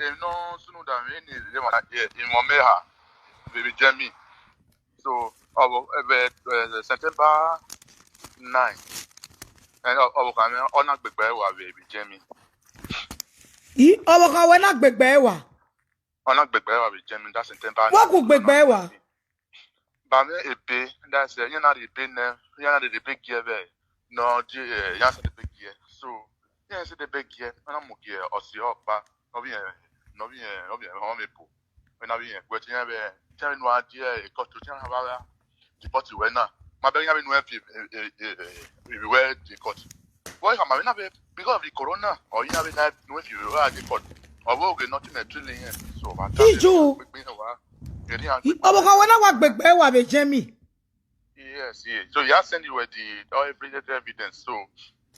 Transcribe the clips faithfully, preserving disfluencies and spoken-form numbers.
Emwi ne ọ sunu da mwẹ ni, emwi ọmọ eha vbe vbe Germany. So, ọ vbe, eh, September nine. Eh, ọ, ọ vbe kha mwẹ, ọ na gbegbe ẹre wa vbe, vbe Germany. I, ọ vbe kha wẹ na gbegbe ẹre wa? Ọ na gbegbe ẹre wa vbe Germany, that September nine. Wa gu gbegbe ẹre wa? Ba mwẹ ebe, that's, eh, iran na rhie ebe nẹ, iran na rhie ebe gie vbe, nọ di, eh, iran sẹ ebe gie. So, iran sẹ ebe gie, ọ na mu gie, ọ si ọkpa, ọ vbe, nọ vbe, ọ vbe, ọ vbe ebo. Wẹ na vbe iran, wẹ te iran vbe, te iran vbe nu a die, eh, court, te iran vbe, vbe deport wẹ na. Ma bẹghe iran vbe nu ẹ fi, eh, eh, eh, eh, vbe wẹ deport. Wẹ khama vbe na vbe, because of the corona, ọ iran vbe na nu ẹ fi vbe wẹ deport. Ọ vbe oghe nọ te mẹ tuli iran. So, ma ta Iju. Gbegbe iran wa. Eri iran I, gbegbe. Ọ vbe kha wẹ na wa gbegbe ẹre wa vbe Germany? Yes, yes. So, he has sent you the, all every evidence. So,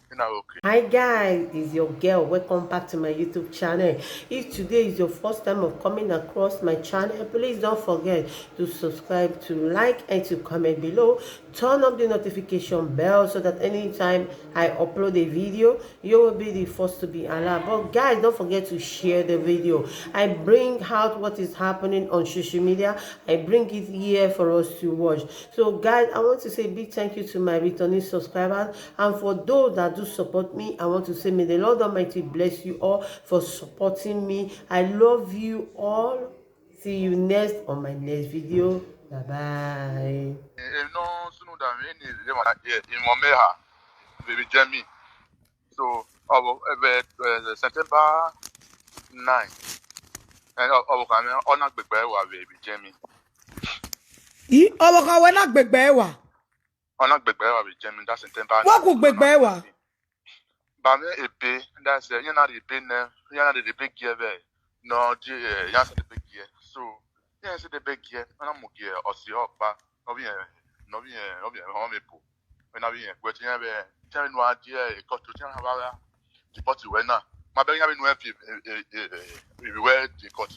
you know, okay. Hi guys, it's your girl. Welcome back to my YouTube channel. If today is your first time of coming across my channel, please don't forget to subscribe, to like, and to comment below. Turn on the notification bell so that anytime I upload a video, you will be the first to be alerted. But guys, don't forget to share the video. I bring out what is happening on social media. I bring it here for us to watch. So, guys, I want to say a big thank you to my returning subscribers. And for those that do support me, I want to say may the Lord Almighty bless you all for supporting me. I love you all. See you next on my next video. Bye bye. Emwi ne ọ sunu da mwẹ ni, emwi ọmọ eha vbe vbe Germany. So, ọ vbe, eh, September nine. Eh, ọ, ọ vbe kha mwẹ, ọ na gbegbe ẹre wa vbe, vbe Germany. I, ọ vbe kha wẹ na gbegbe ẹre wa? Ọ na gbegbe ẹre wa vbe Germany, that September nine. Wa gu gbegbe ẹre wa? Ba mwẹ ebe, that's, eh, iran na rhie ebe nẹ, iran na rhie ebe gie vbe, nọ di, eh, iran sẹ ebe gie. So, iran sẹ ebe gie, ọ na mu gie, ọ si ọkpa, ọ vbe, ọ vbe, ọ vbe, ọ vbe ebo. Wẹ na vbe iran, wẹ te iran vbe, te iran vbe nu a die, eh, court, te iran vbe deport wẹ na. Ma bẹghe iran vbe nu ẹ fi, eh, eh, eh, eh, vbe wẹ deport.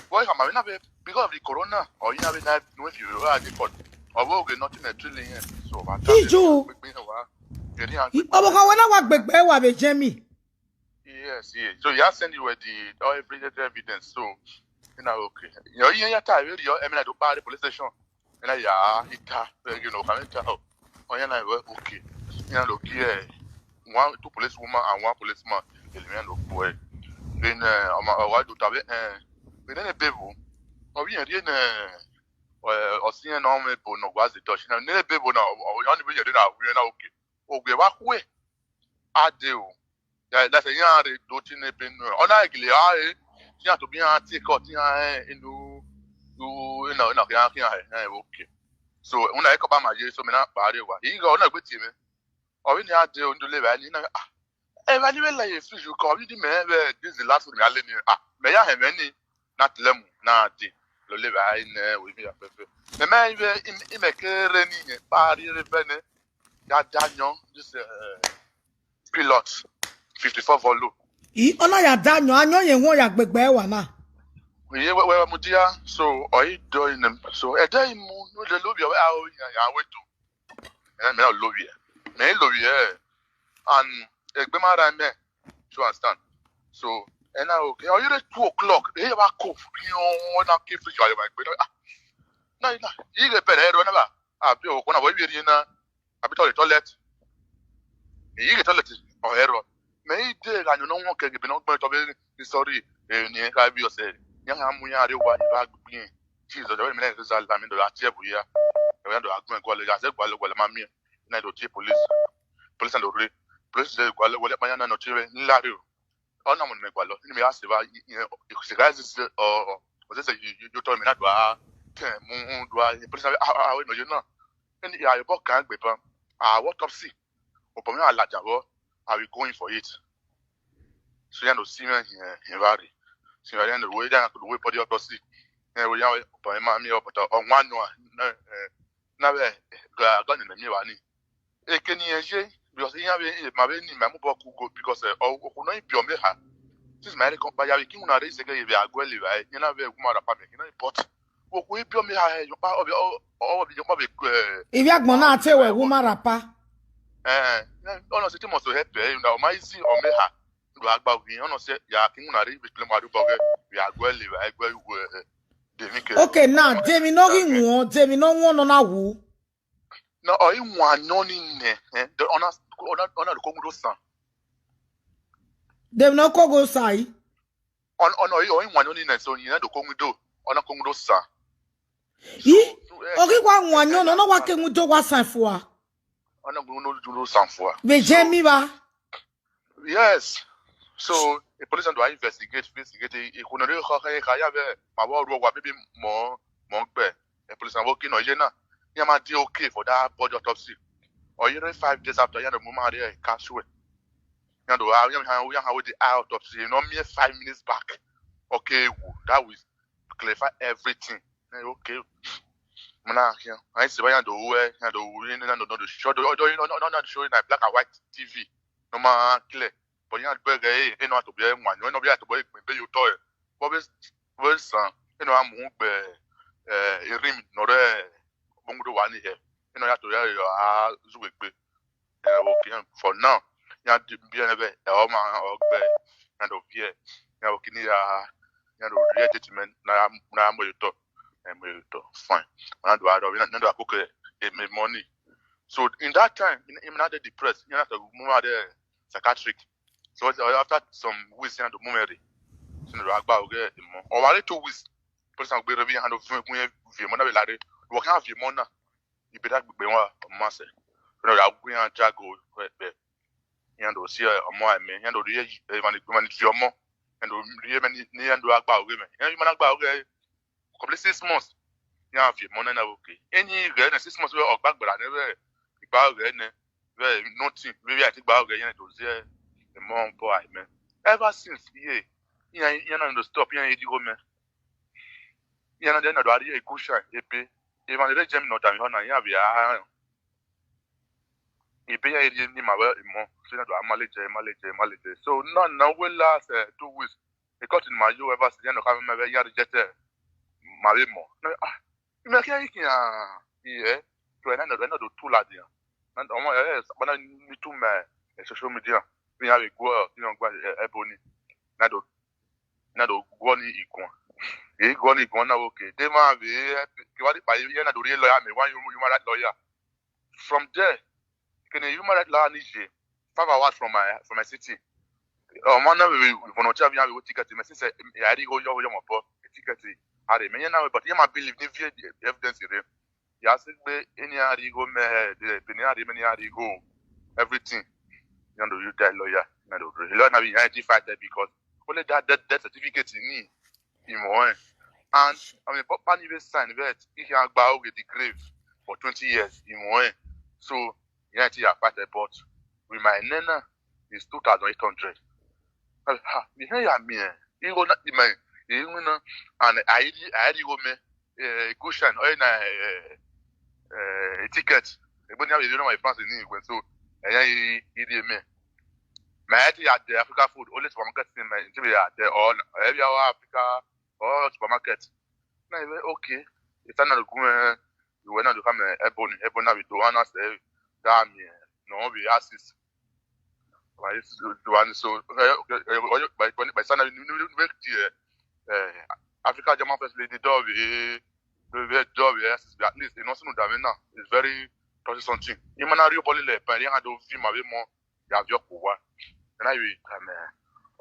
Wẹ khama vbe na vbe, because of the corona, ọ iran vbe na nu ẹ fi vbe wẹ deport. Ọ vbe oghe nọ te mẹ tuli iran. So, ma ta Iju. Gbegbe iran wa. Eri iran I, gbegbe. Ọ vbe kha wẹ na wa gbegbe ẹre wa vbe Germany? Yes, yes. So he has sent you the, all every evidence. So, you know, okay. You know, you have to really, you know, I mean, I don't buy the police station. And I, yeah, he ta, you know, I mean, ta, oh, oh, you know, okay. You know, look here. One, two police woman and one policeman. You know, look boy. Then, uh, I'm, uh, why do that? Uh, then a baby. Oh, yeah, then, uh, uh, I see an army, but no, was the touch. Now, then a baby now, oh, you know, okay. Okay, what way? I do. Ya, that's a yare do tin ebe nu. Ọ na gele a e, ti a to bi a ti ko ti a e inu, u, ina, ina, ya, ya, ya, okay. So, una e ko ba ma ye, so me na ba re wa. I go na gbe ti me. Ọ vbe ni a de o ndu le ba ni na, ah. E ba ni vbe la ye free you ko, ọ vbe ni me vbe, this is the last one me a le ni. Ah, me ya he me ni, na tlẹ mu, na de. Lo le ba ni, we mi ya pepe. Me me vbe, i, i me ke re ni ye, ba ri re be ne. Ya da yan, this, uh, Pilot, fifty-four volume. I, ọ na ya da yan, a yan ye won ya gbegbe ẹre wa na. Iye wẹ, wẹ mu dia, so, ọ i do inem. So, ẹdẹ i mu, no le lovie, a o ya, ya we do. Ẹ, me lovie. Me lovie. And egbe ma ra me, you understand? So, ena okay. Ọ i re two o'clock, e ya ba ko, you know, na ke free you, ah. Na, na, i ge bẹrẹ ẹro na ba. Abi o, kona bo bi ri na. Abi toilet, toilet. Me i ghe toilet, ọ hẹrọ. Me i de gha yan nọ wọn kẹ gebe ne ọ gbẹn tọ vbe ni sorry, eh, ni ẹ gha bi ọsẹ. Iran gha mu iran rrie owa, iran gha gbigbi iran. Jesus, ọjọ vbe mẹ na rhie zẹ la, mẹ do gha tie ẹvbo hia. Ẹvbo hia do gha gun ẹgualọ, ya zẹ gualọ, gualọ ma miẹn. Na do tie police. Police na do rre. Police zẹ gualọ, gualọ ma iran na nọ tie vbe, n la rre o. Ọ na mu ne mẹ gualọ, ne mẹ gha sẹ evba, i, i, i, sẹ gha zẹ, ọ, ọ, ọ zẹ zẹ, yo, yo, yo tọ mẹ na do a, tẹ mu, do a, police na, a, a, a, wẹ nọ ye na. Ẹni, a, yobọ kan gbe ban, a, autopsy, obọ mẹ a ladian vbọ, I will go in for it. So, iran do si mwẹ hin, hin vba rre. Si mwẹ, iran do wẹ, iran do wẹ body autopsy. Iran wẹ, iran wẹ, obọ mẹ ma miẹn, but, ọ, ọ wan nua, na, eh, na vbe, ga, ga ni mẹ miẹn vba ni. Eke ne irẹn ye, because iran vbe, ma vbe ni ma mu bọ ku go, because, eh, ọ, okhuo nọ i biẹ ọmọ eha. Since ma rẹn kọnkpa ya vbe ke iwinna rre isẹkẹ ye vbe a guẹ le evbare, iran na vbe wu ma rapa mẹ, iran i but. Okhuo i biẹ ọmọ eha hẹ, yọkpa, ọ vbe, ọ, ọ vbe, yọkpa vbe, eh, Ivbi agbọn na te wẹ wu ma rapa. Eh, ọ na sẹ te must help ẹ, na ọ ma i si ọmọ eha. Ndo agba wi, ọnọ sẹ ya ki mu na re bi kle ma do bọgẹ, ya guẹ le, ya guẹ wu, eh, de mi ke. Okay, now, de mi no ghi wọn, de mi no wọn nọ na wu. No, ọ i wan yọn ni nẹ, eh, de ọna, ọna, ọna do ko mu do san. De mi no ko go sai. Ọna, ọna, ọ i wan yọn ni nẹ, so yin na do ko mu do, ọna ko mu do san. I, So, eh, ọ ghi wa wan yọn, eh, ọna wa ke mu do wa san fua. Ọna mu no do san fua. Vbe je So, mi ba. Yes. So, the police do investigate, investigate. Ikhun ne ọ rre khọ kha ya vbe ma vbe ọ ru owa, maybe mọ, mọ gbe. The police na wo ki nọ ye na. Iran ma dey okay for that body autopsy. Or you know, five days after, iran do mu ma rre cashew. Iran do, iran, iran, iran with the eye autopsy. You know, mere five minutes back. Okay, wo, that will clarify everything. Eh, okay. Mana, yeah. I see why iran do, eh, iran do, iran do, iran do show, do, do, iran do, iran do show in black and white T V. No ma clear. But iran gbe ghe, e no to be one, e no be to be be yo to. But we, we san, e no amu gbe, eh, erim no re, bungu do wa ni he. E no ya to ya, ya, a, zu we gbe. Eh, okay, for now, iran di, bi ene vbe, eh, ọ ma, ọ gbe, iran do viẹ, iran do kini ya, iran do rhie statement, na ya, na ya mu yo to, eh, mu yo to, fine. Iran do aro, iran do akoko, eh, eh, money. So in that time, iran, iran dey depressed, iran na to move out there psychiatric. So, uh, after some weeks, iran do mu mwẹ rre. So, iran do gba oghe emọ. Ọ wa re two weeks, police na gbe rre vbe iran do vun egun ye viẹ emọ na vbe la rre. Wọ khian viẹ emọ na. Ibe da gbegbe wa, ọ ma sẹ. Iran do ya gu iran jago, eh, eh, iran do si, eh, ọmọ a mẹ, iran do rhie, eh, emwa ni, emwa ni viẹ ọmọ, iran do rhie mẹ ni, ne iran do gha gba oghe mẹ. Iran ma na gba oghe, complete six months. Iran viẹ emọ na na vbe oke. Eni ghẹ nẹ six months vbe ọ gba gbera nẹ vbe igba ghẹ nẹ, vbe nothing, vbe, vbe a ti gba ghẹ, iran do zẹ emọ bọ a mẹ. Ever since, iye, iran, iran na do stop, iran ye digho mẹ. Iran na de na do a rhie ikushan ebe. Emwa ni rre Germany nọ danmwehọ na, iran vbe a rẹn. Ebe iran rhie ni ma vbe emọ, so iran do a manage, manage, manage. So now, now we last, eh, two weeks. E cut ni ma yo ever since, iran nọ kha mwẹ vbe iran reject, eh, ma vbe emọ. Na, ah, imẹ khian i khian, iye, so ena do, ena do tu ladian. Na, ọmọ, eh, eh, sakpa na ni tu mẹ, eh, social media. Iran vbe guọ, iran gba, eh, ẹbo ni. Na do na do guọ ni iguan. E guọ ni iguan na, okay. De ma vbe, eh, ke wa de kpa, iran na do rhie lawyer, mẹ wa human, human right lawyer. From there, kene human right lawyer ni ye five hours from my, from my city. Ọmọ na vbe volunteer vbe iran vbe we ticket mẹ, since, eh, a rhie igho yọ, yọ mọ bọ, ticket a rre mẹ, iran na, but iran ma believe ni viẹ evidence rre. Ya sẹ gbe, eni a rhie igho mẹ, eh, de, de, eni a rhie mẹ, eni a rhie igho, everything. Iran do use that lawyer, iran do rhie. Lawyer na be iran identify that because only that death, death certificate ni, imọ ẹn. And, I mean, but pani vbe sign that he can gba oghe the grave for twenty years, imọ ẹn. So, iran ti ya fight, but with my nena, it's two thousand eight hundred. Ha, mi hẹn ya miẹn, igho na, imẹ, iwinna, and I, I, I igho mẹ, eh, Goshen, ọ na, eh, eh, ticket. Egbe ni a vbe rhie na ma France ni wẹ, so, ẹyan i, i rhie mẹ. Mẹ ti ya dẹ Africa food, only supermarket ni mẹ ti vbe ya dẹ, all, every hour Africa, all supermarket. Na, okay. Ita na do gu mẹ, iwẹ na do khama ẹbo ni, ẹbo na vbe do, ana sẹ, da miẹn, nọ vbe assist. Wa ye do, do ani so, eh, okay, eh, oyo, by, by, by sana ni, ni, ni, ni, eh, eh, Africa German First Lady do vbe, do vbe, do vbe, at least, you know, sunu da me na, it's very touching something. Ima na rio bọlilẹ, pa, iran do vi ma vbe mọ, ya vi ọkpọ wa. And I will, um,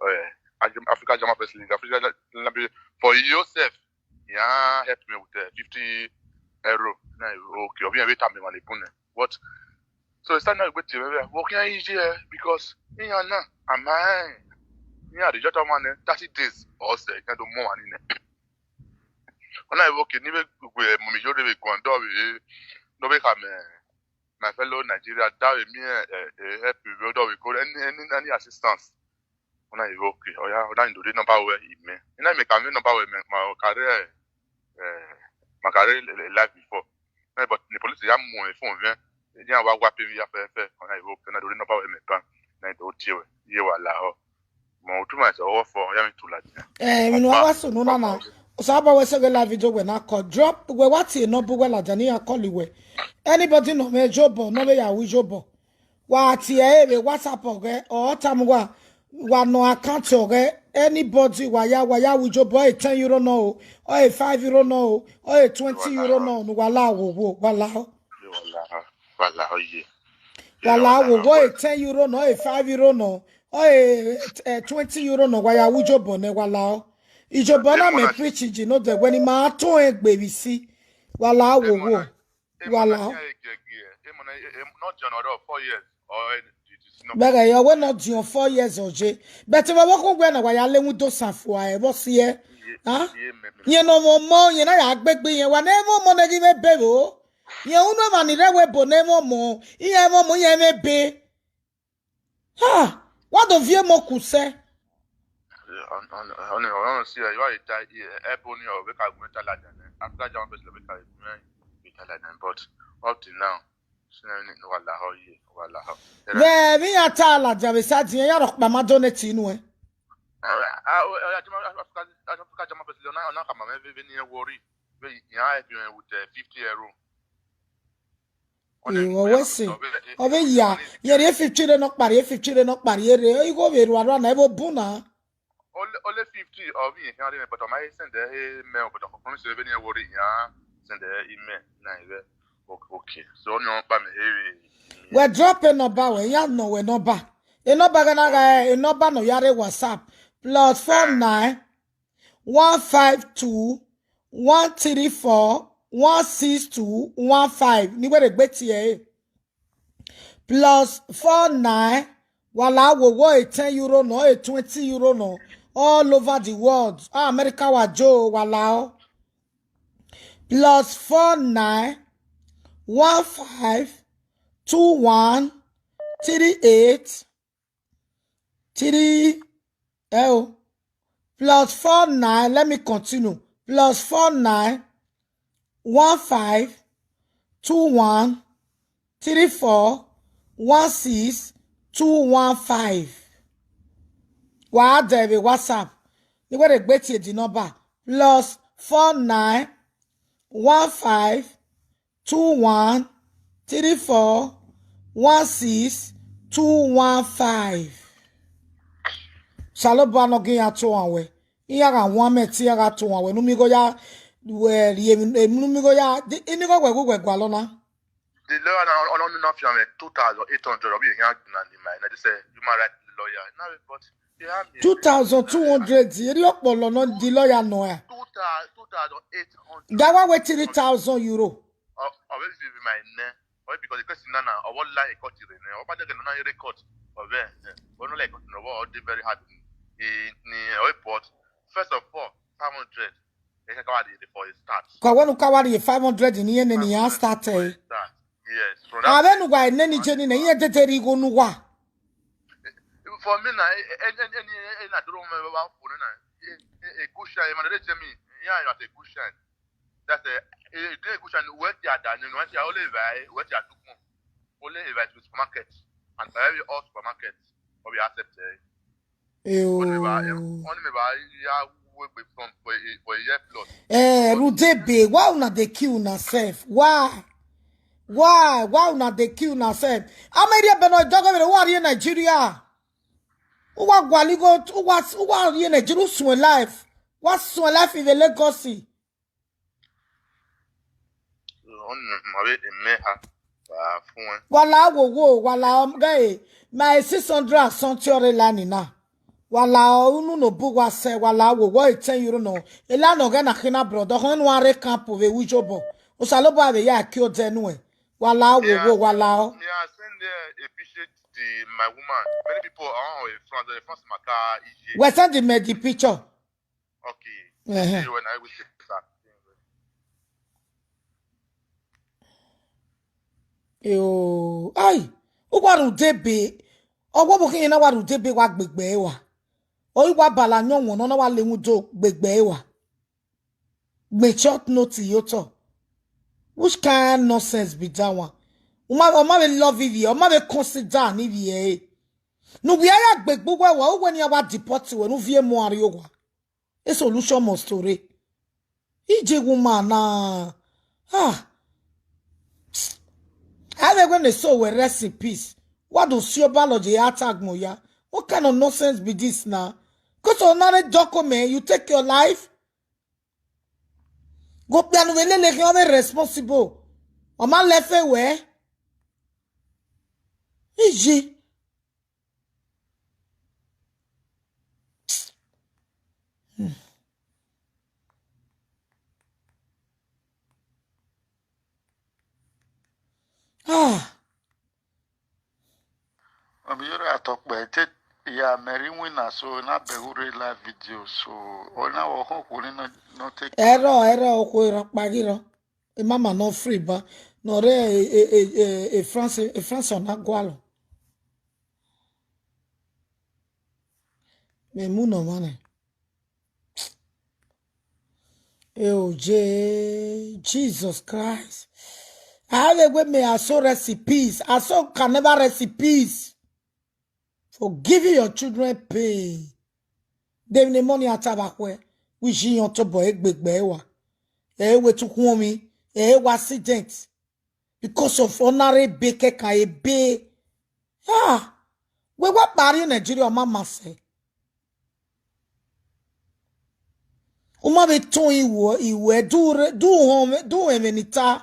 eh, eh, Africa German First Lady, Africa, for yourself, yeah, help me with, uh, fifty euro. Na, okay, obi ebe ta me ma le bun. What? So it's time now we to, we can easy, eh, because iran na, am I, iran dey just one, eh, thirty days or so, iran do more than that. When I work, ni we, we, mommy, you dey go and do we, do we come, eh, my fellow Nigeria, that we me, eh, eh, help you, do we go any, any, any assistance. Ọna iro ke, ọ ya, ọna ndo rre number wẹ imẹ. Ina mẹ ka mwẹ number wẹ mẹ, ma kare, eh, ma kare live before. Eh, but the police ya mu phone vẹ, ya wa wa pe ya fẹ fẹ, ọna iro ke, na do rre number wẹ mẹ ban, na do tie wẹ, ye wa la họ. Mo tu ma se ọwọ fọ, ya mi tu la dia. Eh, mi nu wa so nu na na. Osa ba we se ge live video wẹ na call. Drop, wẹ wa tie number wẹ la dia ni ya call wẹ. Anybody nọ mwẹ Jobo, nọ vbe ya wi Jobo. Wa tie ẹre vbe WhatsApp ọghẹ, ọ tama uwa, Wa nọ account ọghẹ, anybody wa ya, wa ya withdraw, ọ e ten euro nọ o, ọ e five euro nọ o, ọ e twenty euro nọ o, ne uwa la wo wo, wa la ọ. Wa la ọ, wa la ọ ye. Wa la wo wo, ọ e ten euro nọ, ọ e five euro nọ, ọ e, eh, twenty euro nọ, wa ya withdraw nẹ, wa la ọ. Ijobọ na mẹ preach ji no de wẹ ne ima tọn egbe vbe isi. Wa la wo wo. Wa la. Vbe ẹghẹ ya wẹ ne ọ diọn four years ọ ye. But vbe ọvbokhan wẹ na wa ya le window san fua ẹvbo si ẹ. Ah? Yẹn ne ọmọ ọmọ, yẹn na ya gbegbe yẹn, wa ne ẹmwẹ ọmọ ne ghi vbe ebe vbo. Yẹn unu emwa ni rre ẹvbo ebo ne ẹmwẹ ọmọ, iran ẹmwẹ ọmọ, iran ẹmwẹ ebe. Ha, wa do viọ emọ ku sẹ. Ọni, ọni, ọni, ọni si ẹ, wa ta, ẹ, ẹbọ ni ọ, vbe ka gu ta ladian nẹ. Africa German person vbe ka gu ta ladian, but up till now, since ni wa lahọ ye, wa lahọ. Vbe, vbe iran ta ladian vbe side iran, ya rhọkpa ma donate inu ẹ. Ah, ah, oh, eh, Africa, Africa German person, ọna, ọna khama mwẹ vbe, vbe ne iran worry, vbe iran help iran with, eh, fifty euro. Ọni, eh, wẹ wẹ sẹ. Ọ vbe ya, ye rhie fifty rre nọkpa, rhie fifty rre nọkpa, rhie rre, igho vbe rua rua na, ẹ vbe bun na. Ole, ole fifty, ọ vbe iran khian rre, but ọ ma he send email, but ọ promise vbe ne iran worry, iran send email na ivẹ. Okay, okay. So, ọni ọ kpa mẹ he vbe. Wẹ drop a number, wẹ ya nọ wẹ number. A number gha na gha, a number nọ ya rre WhatsApp. Plus four nine, one five two, one three four, one six two, one five. Ni wẹ rhe gbe tie ẹre. Plus four nine, wa la wo wo, e ten euro nọ, e twenty euro nọ, all over the world. Ah, America wa jo, wa la ọ. Plus four nine, one five two one three eight three, eh, oh. Plus four nine, let me continue. Plus four nine, one five two one three four one six two one five. Wa dẹ vbe WhatsApp. Ni wẹ rhe gbe tie the number. Plus four nine one five two one three four one six two one five. Osanobua nọ gie iran tuan wẹ. Iran gha wan mẹ te iran gha tuan wẹ. Ne u miẹn igho ya, wẹ rhie emwi, ne u miẹn igho ya, di, eni igho wẹ gu wẹ gualọ na. The lawyer na, ọ, ọ, ọ na fian mwẹ two thousand eight hundred, ọ vbe iran na ni ma, na this, eh, human rights lawyer. Na, but, yeah, I mean, two thousand two hundred, erriọ ọkpọlọ nọ the lawyer nọ ẹ. Two thousand, two thousand eight hundred. That one wey three thousand euro. Ọ, ọ vbe vivi ma nẹ. Ọ, because the case na na, ọ vbe la e court rre nẹ. Ọ ba de ke nọ na e court. Ọ vbe, eh, ọ nọ la e court nọ, ọ dey very hard. Ni, ni, ọ, but first of all, five hundred. Ẹ ka wa rhie for a start. Ka wẹ ne u ka wa rhie five hundred ni yẹn ne iran start ẹ. Start. Yes, from that. Avbe ne uwa nene je ni nẹ, iran dede rhie igho ne uwa. For me na, e, e, e, e, e, e na doro me wa fo na. E, e, e, good shine, man, they tell me, yeah, you are a good shine. That's a, e, e, good shine. Where they are done, you know, where they are all evai, where they are tukun. Only evai to supermarket. And every all supermarket, we accept it. Eo. Ọni mẹ ba, ọni mẹ ba ya wu egbe from for a, for a year plus. Eh, Rudebe, why una dey kill una sef? Why? Why? Why una dey kill una sef? How many years been on dog over the war in Nigeria? Who wa guali go, who wa, who wa here Nigeria, who suẹn life? Wa suẹn life in the Lagos. Ọni ma vbe de mẹ ha, wa fuẹn. Wa la wo wo, wa la, um, ghe, my six hundred and something ọre la ni na. Wa la unu no bu wa sẹ, wa la wo wo e ten euro nọ. E la nọ ghẹ na khina brother, ọkhọn nu a rre camp vbe wu ijobọ. Osanobua vbe ya ki odẹ nuẹn. Wa la wo wo, wa la ọ. Me, I send, uh, a picture to the, my woman. Many people are on France, uh, France, Maka, Egypt. We send the, me the picture. Okay. Ẹhẹn. They were not able to start. Eo, ai, u wa rhunmwuda ebe, ọghuọbokhan na wa rhunmwuda ebe wa gbe egbe ẹre wa. Ọ i wa bala yọn wọn nọ na wa le window gbe egbe ẹre wa. Gbe short note ye otọ. Which kind nonsense be that one? Ọ ma, ọ ma vbe love ivie, ọ ma vbe consider ne ivie ẹre. Ne uwẹ ya gbe egbe uwẹ wa, uwẹ ne iran wa deport wẹ, ne u viọ emu arriọ owa. A solution must to rre. Ije woman na. Ah. A vbe wẹ ne eso wẹ rest in peace. Wa do si Obalọye ya ta agbọn ya. What kind of nonsense be this now? Because ọna rre document, you take your life. Ghẹ okpia ne u vbe lele khian, ọ vbe responsible. Ọ ma lẹfe wẹ. Iji. Ah. Ọmọ yẹrẹ atọkpẹ te ya mẹ rre iwinna, so na bẹghe urre live video, so ọ na wọ khọn okhuo ni nọ, nọ te. Ẹrọ, ẹrọ, okhuo rhọkpa ghi rrọọ. Emama nọ free ba, nọ rre e, e, e, e, e France, e France ọ na gualọ. Mẹ mu nọ mwa nẹ. Eo je, Jesus Christ. I have a way me, I so rest in peace. I so can never rest in peace. For giving your children pain. Dem ne money ata ba khuẹ, we ji yon to boy egbegbe wa. E we tu khuọnmwi, e wa accident. Because of ọna rre ebe kẹkan ebe. Ah, wẹ wa kpa rrie Nigeria, ọ ma ma sẹ. U ma vbe tọn iwẹ, iwẹ, du re, du họn, du họn ẹmwẹ ne I ta.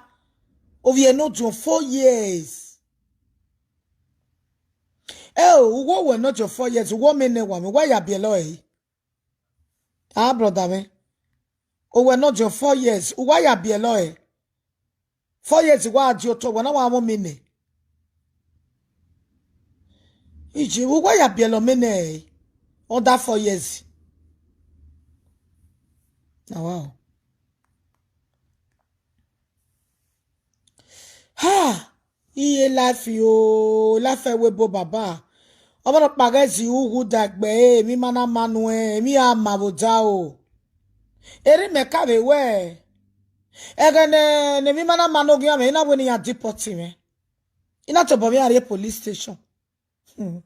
Ovbi ẹre nọ diọn four years. Ẹ o, uwẹ owẹ nọ diọn four years, uwẹ ọ mẹ nẹ wa mwẹ, wa ya biẹlẹ ọe. Ah, brother mwẹ. Owẹ nọ diọn four years, u wa ya biẹlẹ ọe. Four years wa die otọ, wẹ na wa mwẹ ọmọ nẹ. Iji, u wa ya biẹlẹ ọmọ nẹ, under four years. Na wa o. Ha! Iye life o, life ẹwe ebo baba. Ọmọ nọkpa ghẹ zi ughu da gbe ẹre, emwi ma na ma nuẹn, emwi a ma vbe odaro. Erriọ mẹ ka vbe wẹ, ẹghẹ ne, ne emwi ma na ma ne oghian mwẹ, I na wẹ ne iran deport mwẹ. I na tobọ mwẹ iran rrie police station. Hmm.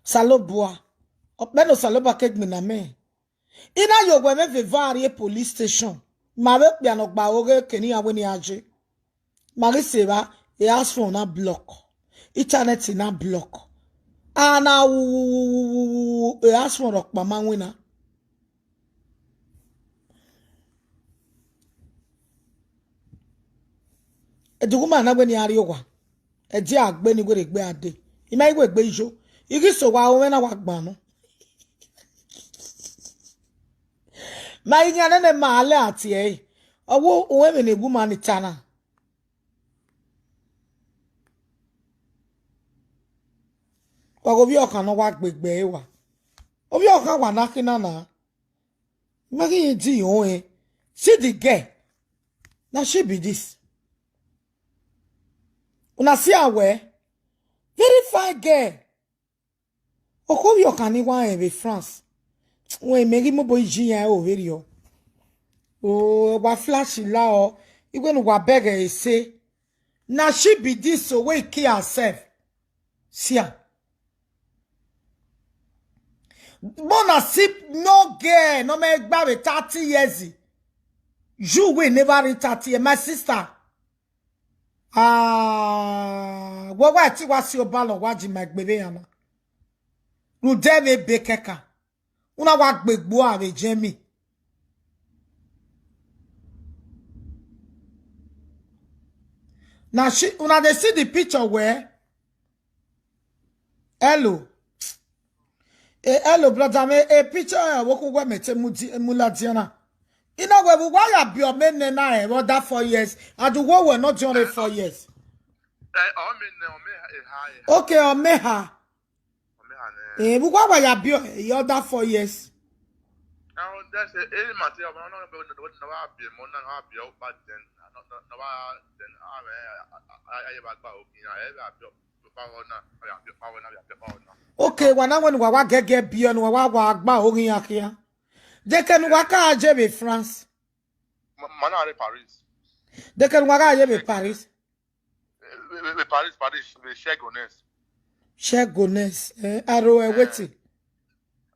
Osanobua. Ọkpẹ ne Osanobua ke gbinna mẹ. I na ye owẹ mwẹ vbe eva rrie police station. Ma vbe okpia ne ọ gba aro ghe eke ne iran wẹ ne iran je. Ma ghi sẹ evba, e house phone na block. Internet na block. A na wu, wu, wu, wu, wu, wu, e house phone rhọkpa ma winna. Ẹdẹ ughumwa na wẹ ne iran rrie owa. Ẹdẹ a gbe ne I werriegbe a dee. I ma i wegbe yo. I ghi sẹ owa, aro mwẹ na wa gban nọ. Ma i khian nene ma lẹ a tie ẹre. Ọ wẹ uwẹ vbene ughumwa ni ta na. Wa ghe ovbi ọkhan ne ọ wa gbe egbe ẹre wa. Ovbi ọkhan wa na khin na na. Ma ghi rẹn di rẹn. See the girl. Na she be this. Una see am well? Very fine girl. Okhuo ovbi ọkhan ni wa rẹn vbe France. Wẹ mẹ ghi mobo yi iran ẹre ovberriọ. O, wa flash la ọ. Iwẹ ne uwa bẹghe ẹre ẹse. Na she be this o, wey kill herself. See am. But na see no girl, ne ọ ma gba vbe thirty years. You wey never reach thirty years, my sister. Ah, wẹ wa te wa si obalọ wa ji ma egbe vbe iran na. Rhunmwuda ẹmwẹ ebe kẹkan. Una wa gbe egbe ua vbe jẹ mi. Na shi, una dey see the picture wẹ? Hello. Eh, hello, brother, me a picture, eh, wo ku wẹ mẹ te mu di, mu ladian na. I na wẹ vbe uwa ya biẹ ọmọ nẹ na, eh, under four years. And uwẹ owẹ nọ diọn rre four years. Eh, ọmọ nẹ, ọmọ eha, eha. Okay, ọmọ eha. Ọmọ eha nẹ. Eh, vbe uwa wa ya biẹ, eh, under four years. Now, that's a, eh, ma te, ọmọ nọ, nọ, nọ, nọ, wa biẹ, mọ na, wa biẹ, o ba den, nọ, nọ, nọ, wa den, a, eh, a, a, a, a, ye ba gba okin, a, eh, wa biẹ. Okay, wa na wẹ ne uwa wa gẹgẹ biẹ ne uwa wa wa gba oghian khian. Dekẹ ne uwa ka je vbe France. Ma, ma na rre Paris. Dekẹ ne uwa gha ye vbe Paris. Eh, vbe, vbe, vbe Paris, Paris, vbe Cher Gonesse. Cher Gonesse, eh, aro ẹ weti.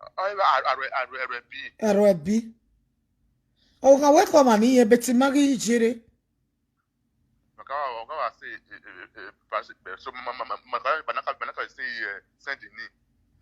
Ah, aro, aro, aro, aro ẹbi. Aro ẹbi. Ọ gha wẹ kọ ma ni yẹn, beti ma ghi jere. Maka, ọ ka wa say, eh, eh, eh, eh, Paris, eh, so ma, ma, ma, ma, ma, ma, na ka, ma na ka say, eh, Saint Denis.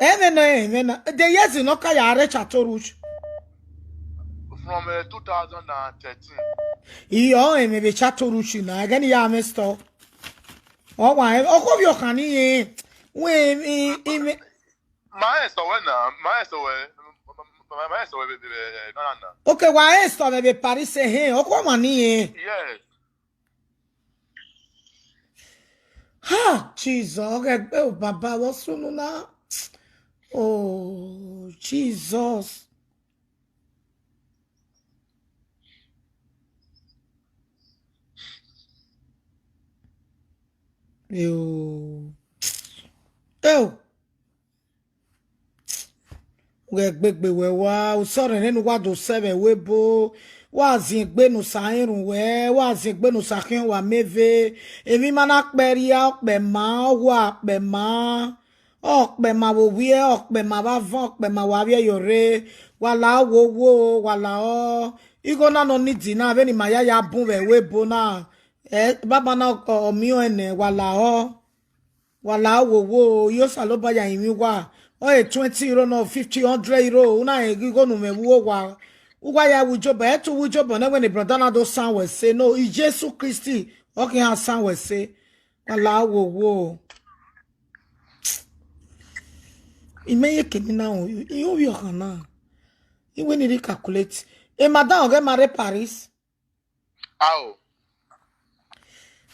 Ẹmwẹ na, ẹmwẹ na. The years nọ ka ya rre Chateau Rouge. From uh, two thousand thirteen. Iyọ, ẹmwẹ vbe Chateau Rouge na, ẹghẹ ne I ya mwẹ store. Ọ wa, ọ kọ vbe ọkhan ni rẹn. Wẹ, i, i, i, Ma ẹ sọ wẹ na, ma ẹ sọ wẹ, ma ẹ sọ wẹ vbe vbe Ghana na. Okay, wa ẹ store vbe Paris, eh, ọ kọ wa ni rẹn. Yes. Ha, Jesus, okay, oh, Baba, what's wrong now? Oh, Jesus. Yo. Yo. Wẹ gbegbe wẹ wa, usọ rẹn ne uwa do sẹ vbe ẹvbo ebo, wa ziengbe ne Osa rhunmwuda wẹ, wa ziengbe ne Osa khian wa mẹ eve. Emwi ma na kpẹria, ọkpẹ ma, ọ wa kpẹ ma. Ọkpẹ ma vbe ovbiẹ, ọkpẹ ma vbe avan, ọkpẹ ma wa vbiẹ yọ rre. Wa la wo wo, wa la ọ. Igho na nọ ni di na, vbene ima ya ya bun vbe ẹvbo ebo na. Ẹ, baba na ọ, ọ miẹn ọnrẹn nẹ, wa la ọ. Wa la wo wo, yo Osanobua ya rinmwian uwa. Ọ e twenty euro nọ, fifty, hundred euro, u na rẹn igho ne u mwẹ vbe uwu owa. Uwa ya wu ijobọ, ẹ tu wu ijobọ nẹ wẹ ne brother na do san wẹ ẹse, no, Jesu Kristi, ọ khian san wẹ ẹse. Wa la wo wo. Imẹ ye kene na o, i ovbi ọkhan na. I wẹ ne I rhi calculate. E madam ọghe ma rre Paris. Ao.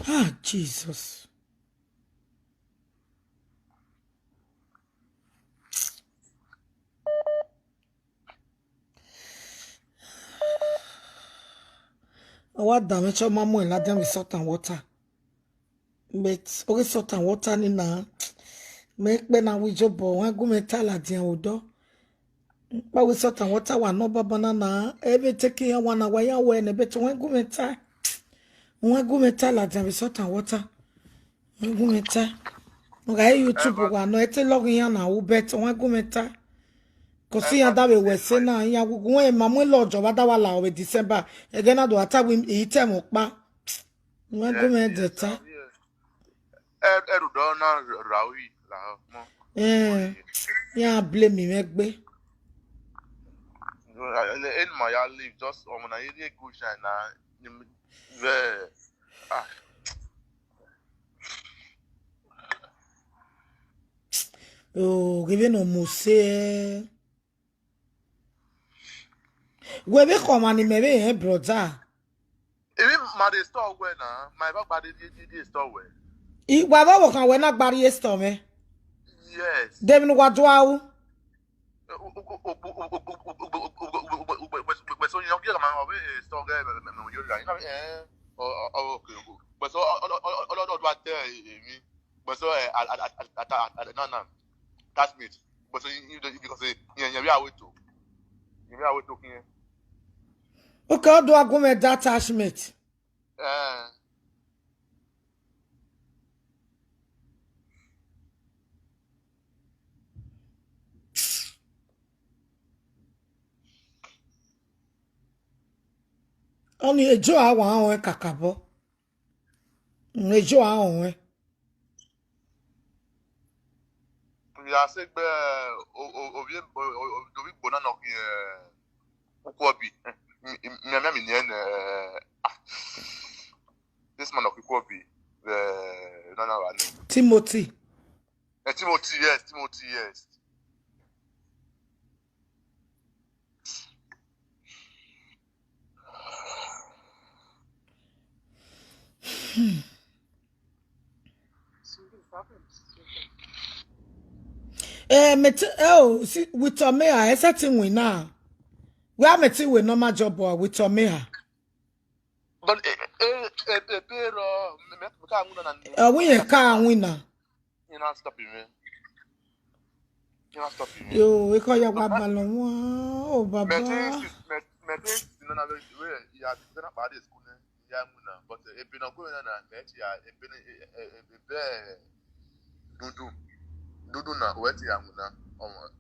Ah, Jesus. Ọ wa danmwẹ, ọ ma mu ẹn ladian vbe salt and water. But oghe salt and water ni na, mẹ kpẹ na wu ijobọ, wan gu mwẹ ta ladian odọ. Kpa wẹ salt and water wa nọ baba na na, ẹ vbe take iran wa na wa ya wẹ nẹ, but wan gu mwẹ ta. Wan gu mwẹ ta ladian vbe salt and water. Wan gu mwẹ ta. Ọ gha re YouTube wa nọ, ẹ te lọghe iran na wu, but wan gu mwẹ ta. Kọsi iran da vbe wẹ ẹse na, iran wu gu mwẹ ma mu lodge vbe da wa la vbe December. Ẹghẹ na do a ta wẹ I te ẹmwẹ ọkpa. Wan gu mwẹ dẹ ta. Ẹ, ẹ rhudọ na ra uhi lahọ mọ. Eh, ya blame mwẹ gbe. Eni ma ya leave, just ọmọ na ye rhie good shine na. Vẹ, ah. Oh, giving no mose. Wẹ vbe khọ ọmwa ne imẹ vbe rẹn, brother. Emwi ma de store wẹ na, ma eva gba de, de, de, de store wẹ. I wa vbe ọvbokhan wẹ na gba rrie store mwẹ. Yes. De emwi ne uwa do ru? Wẹ so yan gie ma vbe store ghe me, me, me, yo ra. Ina, eh, o, o, o, okay, okay. Wẹ so, o, o, o, o, o, o, do ate emwi. But so, eh, I, I, I, I, I, I, no, no. Attachment. But so you, you, you, because, eh, yeah, yeah, we are with you. Yeah, we are with you here. Okay, how do I go with that attachment? Eh. Ọni ejo a wa rẹn kakabọ. Ejo a rẹn. Ya sẹ gbe, o, o, ovbi, o, o, ovbi igbo na nọ khin, eh, Ukwobi. Eh, mi, mi, mi, mi, eh, ah, this man nọ khin Ukwobi, eh, no, no, no. Timothy. Eh, Timothy, yes, Timothy, yes. Eh, mẹ te, eh, o, si, with Omeha, ẹ sẹtin win na. Wẹ a mẹ te wẹ normal job with Omeha. But, eh, eh, eh, eh, pero, me, me, me ka win na. Eh, wẹ yẹn ka win na. You not stopping me. You not stopping me. Yo, e ko ya gba balọ wọn, o baba. Me think, me, me think, you know, na very, very, yeah, you cannot buy this school, eh? Yeah, I'm gonna, but, eh, if you not going na, me, yeah, if you, eh, eh, eh, eh, eh, dudu, dudu na, wẹ ti ya mu na, ọmọ.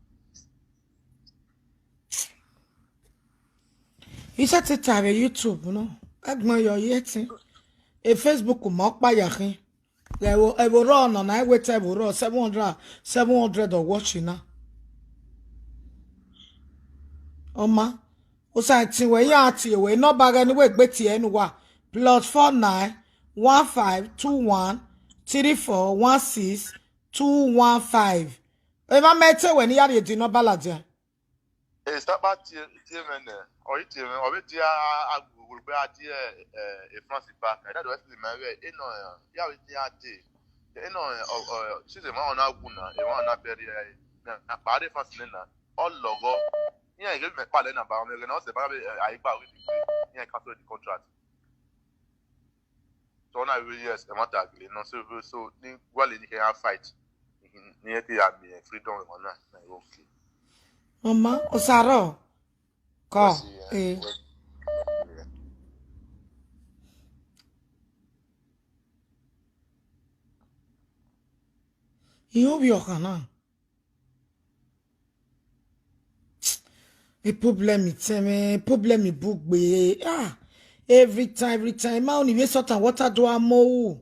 Iṣẹ te ta vbe YouTube nọ, ẹgbọn yọ ye ẹtin. E Facebook ma ọkpa ya khin. Ẹvbo, ẹvbo rọ nọ na, I wait ẹvbo rọ seven hundred, seven hundred ọ watch na. Ọ ma, osa ẹtin wẹ, iran tie wẹ, number ghẹ ne wẹ gbe tie ne uwa, plus four nine one five two one three four one six two one five. Emwa mẹ te wẹ ne I ya rhie di number ladian. E sapa tie, tie mwẹ nẹ, ọ i tie mwẹ, ọ vbe tie a, a, a, gbe a tie, eh, eh, France back. Ẹ dadu ẹse ma vbe, enọ, eh, ya vbe tie a tie. Enọ, eh, ọ, ọ, since emwa na wu na, emwa na bẹrẹ, eh, na, na kpa de France nena, ọ lọghọ. Iran ghe mẹ kpalẹ na ba mwẹ ghe na, ọ sẹ ba vbe, eh, a i gba wẹ, iran cancel the contract. So na vbe yes, ẹmwata gele nọ, so, so, ni wale ni kẹ ya fight. Ni ẹ te ya miẹn freedom ẹmwẹ na, na okay. Mama, osaro. Kọ. Yes, yeah. Eh. Well, yeah. Iran vbe ọkhan na. E problem tẹn mwẹ, e problem bugbe. Ah, every time, every time. Ma oni vbe sọtan water do amo ru.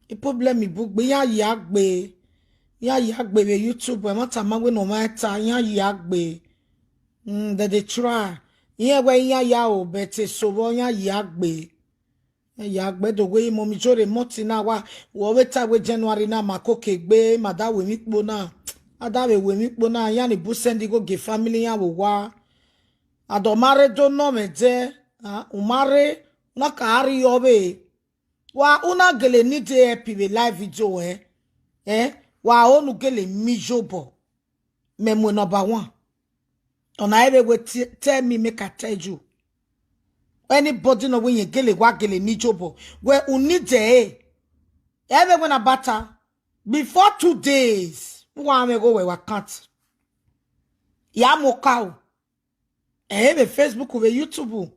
E problem bugbe, iran ya gbe. Iran ya gbe vbe YouTube, ẹmwata ma wẹ ne ọ mwa ta, iran ya gbe. Mm, they dey try. Iran wẹ iran ya o, but eso vbe iran ya gbe. Ya gbe do wẹ imọmi Jore mọti na wa, wẹ ọ vbe ta wẹ January na ma koko egbe, ma da wẹ emwi kpo na. A da vbe wẹ emwi kpo na, iran ni bu send igho gie family iran vbe owa. A do ma rre do nọ mwẹ dẹ, ah, u ma rre, u na ka rri ọvbe. Wa, u na gele need help vbe live video, eh? Eh? Wa o nu gele miss obọ. Mẹ mu number one. Ọna ẹ vbe wẹ te-, tell me make I tell you. Anybody nọ wẹ irẹn gele wa gele need obọ. Wẹ u need ẹre. Ẹ vbe wẹ na bata. Before two days, u wa mwẹ igho wẹ wa can't. Ya mu oka o. Ẹ vbe Facebook, vbe YouTube.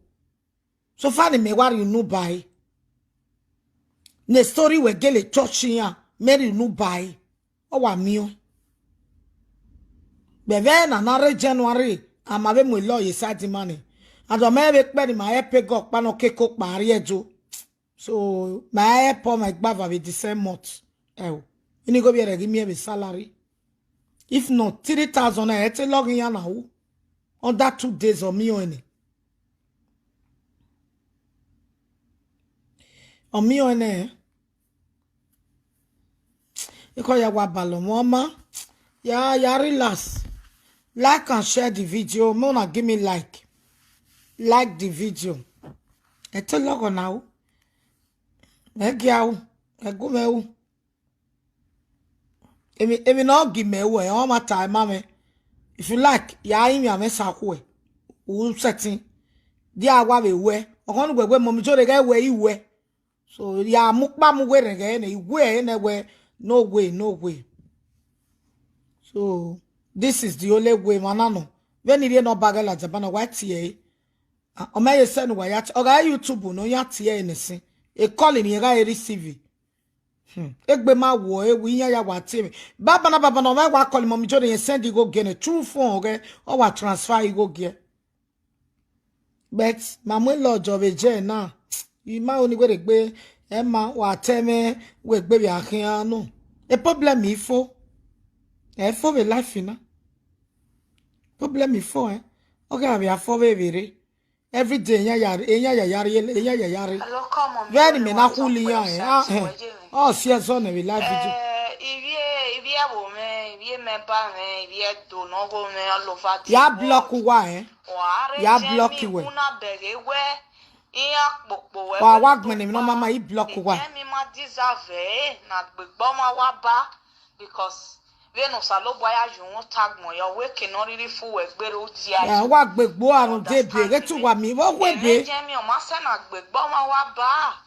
So far ni mẹ wa rhie unu ba ẹre. Ne story wẹ gele church iran, mẹ rhie unu ba ẹre. Ọ wa miẹn. Vbe ẹvbo na na rre January, a ma vbe mu lawyer side man ni. And ọ ma vbe kpẹ ni ma help egọ ọkpa nọ keko kpa rrie do. So, ma help ọ ma igbava vbe the same month. Ẹo. Ini go vbe ẹrẹ ghi miẹn vbe salary. If not, three thousand naira, ẹ te lọghe iran na ru. Under two days, ọ miẹn ọnrẹn nẹ. Ọ miẹn ọnrẹn nẹ. Ikọ ya wa balọ mwẹ ọma. Ya, ya relax. Like and share the video. Make una give me like. Like the video. Ẹ te lọghọ na ru. Ẹ gia ru. Ẹ gu mwẹ ru. Emwi, emwi ne ọ gi mẹ ru ẹ, ọ ma ta ma mwẹ. If you like, ya rinmwian mwẹ sa khuẹ. U sẹtin. Dia wa vbe wẹ. Ọghọn ne uwẹ wẹ, mummy Jore ghẹ wẹ i wẹ. So, ya mu kpa mu werriẹ ghẹ nẹ, I wẹ ẹre nẹ wẹ, no way, no way. So, this is the only way, emwa na nọ. Vbene I rhie ne ọ ba ghẹ ladian banna, wa tie ẹre. Ah, ọ ma ye sẹ ne uwa ya tie, ọ gha re YouTube ne ọ ya tie ẹre nẹ sin. E call ne iran gha re receive. Hmm. Egbe ma wọ ewu iran ya wa tie mwẹ. Banbanna, banbanna, ọ mwẹ wa call mummy Jore, irẹn send igho gie nẹ, through phone ọghẹ, ọ wa transfer igho gie. But ma mu lodge vbe jẹ na. I ma ho ni wẹ rhie egbe, ẹ ma wa te mwẹ wẹ egbe vbe a khian nọ. E problem i fo. Ẹ fo vbe life na. Problem i fo, eh. Ọ gha vbe a fo vbe vbe rre. Every day, eyan ya, eyan ya ya rre, eyan ya ya rre. Hello, come on, Vbene mẹ na khuli iran, eh, ah, eh. Ọ si ẹzọ nẹ vbe live video. Eh, ivie, ivie ẹvbo mwẹ, ivie mẹ ba mwẹ, ivie ẹdo ne ọ gho mwẹ all over the world. Ya block uwa, eh. Wa rre, ya block wẹ. Una bẹghe wẹ, iran kpokpo wẹ. Wa, wa gbẹnnẹ emwi ne ọ ma ma, I block uwa. Ivie mi ma deserve ẹre, na gbe egbe ọmwa wa ba. Because vbene Osanobua ya ye uhunmwu ta agbọn ya, wẹ eke ne ọ rhirhi fu wẹ gberra udia. Ya, wa gbe egbe ua rhunmwuda ebe, ghẹ te uwa miẹn vbe ọ hu ebe. Ẹmwẹ Jẹmi, ọ ma sẹ na gbe egbe ọmwa wa ba.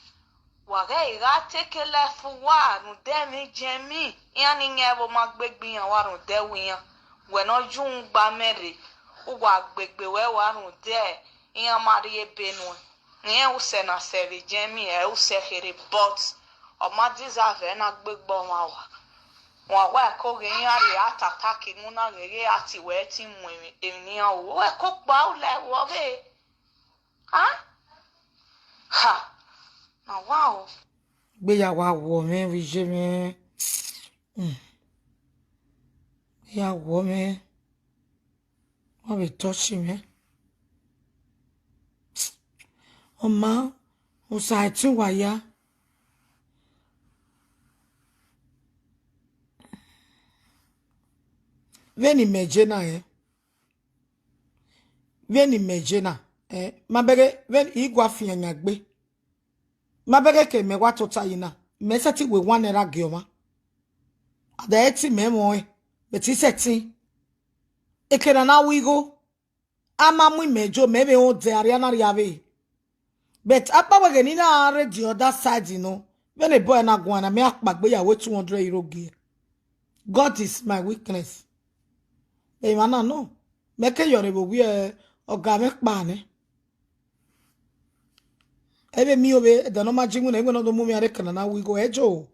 Wa ghẹ i gha take life uwa rhunmwuda ẹmwẹ Jẹmi. Iran ni yan ẹvbo ma gbe egbe iran uwa rhunmwuda ẹvbo iran. Wẹ ne ọ ye uhunmwu gba mẹ rre, uwa gbe egbe wẹ wa rhunmwuda iran ma rhie ebe nuẹn. Rẹn usẹ na sẹ vbe Jẹmi, ẹ usẹ kherhe, but ọ ma deserve ẹre na gbe egbe ọmwa wa. Wa wa ẹko ghe iran rhie heart attack mu na ghe ghe a tie wẹ ẹtin mu emwi, emwi ne iran ru. Wẹ ẹko kpa u lẹ vbe ọvbe. Ha? Ha. Na wa o. Gbe ya wa wọ mwẹ vbe iye mwẹ. Hmm. Gbe ya wọ mwẹ. Ọ vbe touch mwẹ. Ọ ma, Osa ẹtin uwa ya. Vbene imẹ je na rẹn. Vbene imẹ je na, eh, ma bẹghe, vbene I gua fian yan gbe. Ma bẹghe ke mẹ wa tota yi na, mẹ sẹtin wẹ one naira gie ọmwa. A da ẹtin mẹ mwẹ ọnrẹn, but I sẹtin. Eke na na ru igho. A ma mu imẹ jo, mẹ vbe rẹn odẹ, arria na rria vbe. But akpawẹ ghe ne I na rre the other side nọ, vbene boy na guan na, mẹ a kpa gbe ya wẹ two hundred euro gie. God is my witness. Emwa na nọ, mẹ ke yọrre vbe owiẹ ọga mwẹ kpa nẹ. Ẹ vbe miẹn ovbe, ẹdẹ ne ọ ma ji iwinna, iwinna ọ do mu mwẹ rre eke na na ru igho, ẹ jo.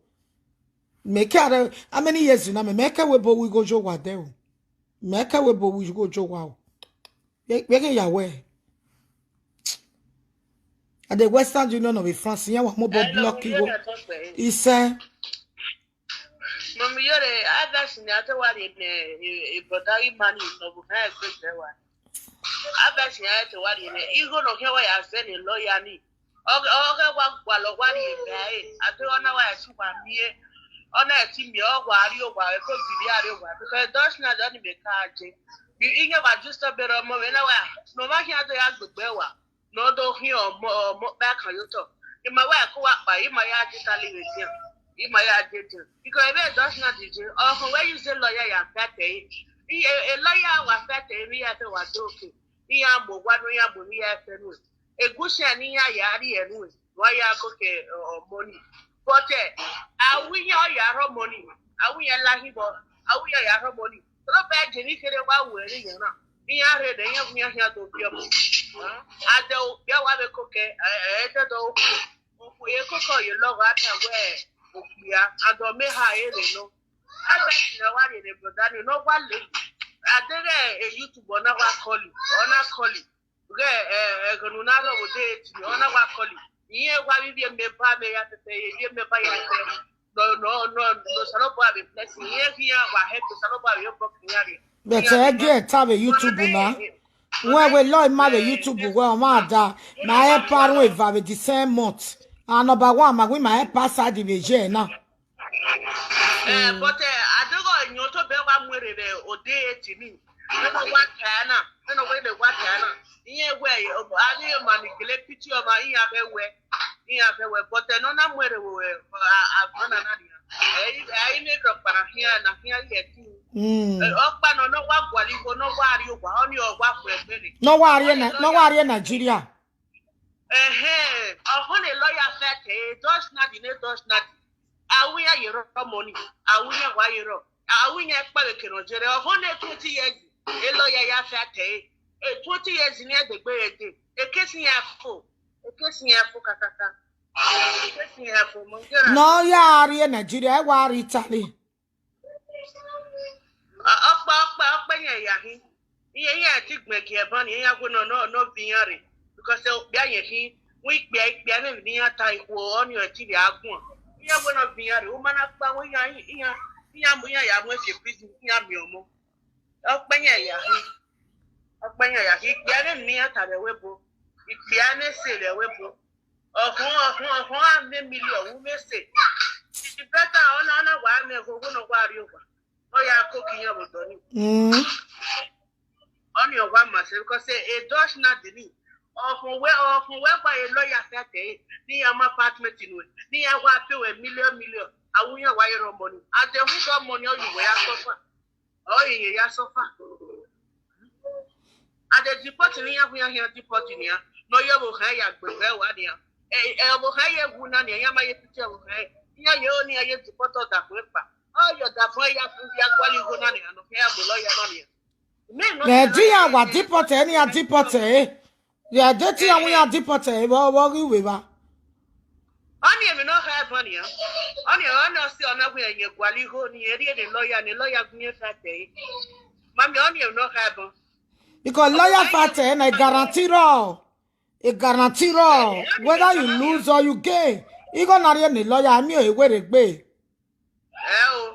Mẹ ke a rre, how many years na mẹ, mẹ ke wẹ ebo ru igho yo wa dẹ o. Mẹ ke wẹ ebo ru igho yo wa o. Vbe, vbe ghe ya wẹ. A de Western Union of France, iran wa mobile block igho. Isẹ. Mummy Jore, advice ne a te wa rhie ne, e, e brother Imani nọ vbe okhan egbe zẹ wa. Advice ne a te wa rhie ne, igho ne ọ khian wa ya zẹ ne lawyer ni. Ọ, ọ ghẹ wa gualọ wa rhie ne ẹre, a te ọ na wa ya si uwa miẹn, ọ na ti miẹn, ọ wa rrie owa, ẹko gidi a rrie owa, because Dutch na dọ ni mẹ ka je. Iyan wa just be rọ mọ vbe na wa, ne ọ ma khian do ya gbegbe wa. Ne ọ do khian ọmọ, ọmọ ọkpa kan ye otọ. I ma wa ẹko wa kpa, I ma ya je ta lele dian. I ma ya je dian. Because ebe Dutch na dije, ọkhọ wẹ use lawyer ya fight ẹre. I, e, e lawyer wa fight ẹre, vbe ya te wa do ke. Iran mu owa nu, iran mu emwi ya fẹ nu. Egusian ne iran ya rrie nu, wa ya ko ke, ọ, money. But, eh, a wi iran ya rhọ money. A wi iran la hibọ, a wi iran ya rhọ money. Tọrọ bẹ je ni kherhe wa wẹ rre iran na. Iran rre de, iran, iran khian do biẹ ọmọ. A dẹ okpia wa vbe koko, ẹ, ẹ, ẹ, dẹ dẹ okhuo. Okhuo ye koko ye lọghọ, a khian wẹ okpia, and ọ mẹ eha ẹre nọ. A vbe ẹtin ne a wa rhie ne brother ni, ne ọ wa le. A deghẹ e YouTube ọ na wa call, ọ na call. Ghẹ, ẹ, ẹghẹ ne u na rhọ vbe odẹ ẹtin, ọ na wa call. Iran wa vbe ivie mẹ ba mẹ ya fẹfẹ, ivie mẹ ba ya fẹ. nọ, nọ, nọ, Osanobua vbe bless iran, iran ghi iran wa help Osanobua vbe obọ ke iran rre. But iran ẹ vbe gie ta vbe YouTube na. Wẹ wẹ lọ ima vbe YouTube wẹ ọmwa da, ma help aruẹn eva vbe the same month. And number one, ma wẹ ma help asadi vbe ye na. Eh, but eh, adeghọ eniotobẹ wa mu erre vbe ode etini. Vbene ọ wa ta na, vbene ọ wẹ ne wa ta na. Iran wẹ, a ghi ma ni gele picture ọmwa, iran vbe wẹ, iran vbe wẹ, but eh, nọ na mu erre vbe agbọn na na nian. Ẹ i, ẹ i ne rhọkpa na khian, na khian ye ẹtin. Mm. Eh, ọkpa nọ, nọ wa gualọ igho, nọ wa rrie owa, ọnii ọ wa fu ẹgbẹre. Nọ wa rrie Ni-, nọ wa rrie Nigeria. Ẹhẹn, ọhọn ne lawyer fẹ ke, Dutch Nadi ne Dutch Nadi. Awu iran ye rrọọ mọ ni, awu iran wa ye rrọọ. Awu iran kpẹvbe ke nọ jere, ọhọn ne twenty years, e lawyer ya fẹ ke, e twenty years ne ẹdegbe rẹ de, e case iran fo, e case iran fo kakaka. E case iran fo, mọ jere. Nọ ya rrie Nigeria, ẹ wa rrie Italy. Ọ-, ọkpa, ọkpa, ọkpa iran ya hin. Iran, iran ti gbẹn gie ẹban ni, iran wẹ nọ, nọ, nọ viọ iran rre. Because eh, okpia yẹn hin, wẹ ikpia, ikpia ne emwi ne iran ta ikhuo, ọnii ọ ti vbe a guan. Iran wẹ nọ viọ iran rre, u ma na kpa wẹ iran, iran, iran mu iran ya mu ẹfe prison, iran miẹn ọmọ. Ọkpa iran ya hin. Ọkpa iran ya hin, ikpia ne emwi ne iran ta vbe ẹvbo ebo. Ikpia ne ẹse vbe ẹvbo ebo. Ọhọn, ọhọn, ọhọn, a miẹn million, u vbe ẹse. Better, ọ na, ọ na wa miẹn ẹghẹ, ọghọ ne ọ wa rrie owa. Ọ ya koko iran vbe odọ ni. Mm. Ọnii ọ wa ma sẹ, because eh, eh, Dutch Nadi ni, ọhọn wẹ, ọhọn wẹ gba ye lawyer fẹ ke, ne iran ma apartment nuẹn, ne iran wa pay wẹ million, million, awu iran wa ye rrọọ mọ ni. Ade hu dọ mọ ni, ọ ye wẹ ya suffer. Ọ ye ya suffer. Ade deport ne iran, iran, iran deport nian, ne ọ ye ọvbokhan ya gbe vbe ẹvbo nian. Eh, eh, ọvbokhan ye wu na nian, iran ma ye pity ọvbokhan, iran ye ọnii, iran ye deport ọdafẹn kpa. Ọ ye ọdafẹn ya, ya gualọ igho na nian, ne ọ khian ya gbe lawyer na nian. Mẹ nọ Nigeria wa deport ẹre, ne iran deport ẹre. Ya de te iran wẹ iran deport ẹre, vbe, vbe ọ ghi wẹ evba. Ọnii emwi ne ọ kha ẹbọ nian. Ọnii, ọnii ọ si ọ na wẹ iran ye gualọ igho, ne iran rhie ne lawyer, ne lawyer gu iran fẹ te. Mami, ọnii emwi ne ọ kha ẹbọ. Because lawyer fẹ te na, e guarantee rrọọ. E guarantee rrọọ. Whether you lose or you gain, igho na rhie ne lawyer, ẹ miẹn ọre wẹ rre gbe. Ẹ o.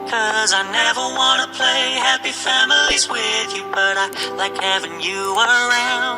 'Cause I never wanna play happy families with you, but I like having you around.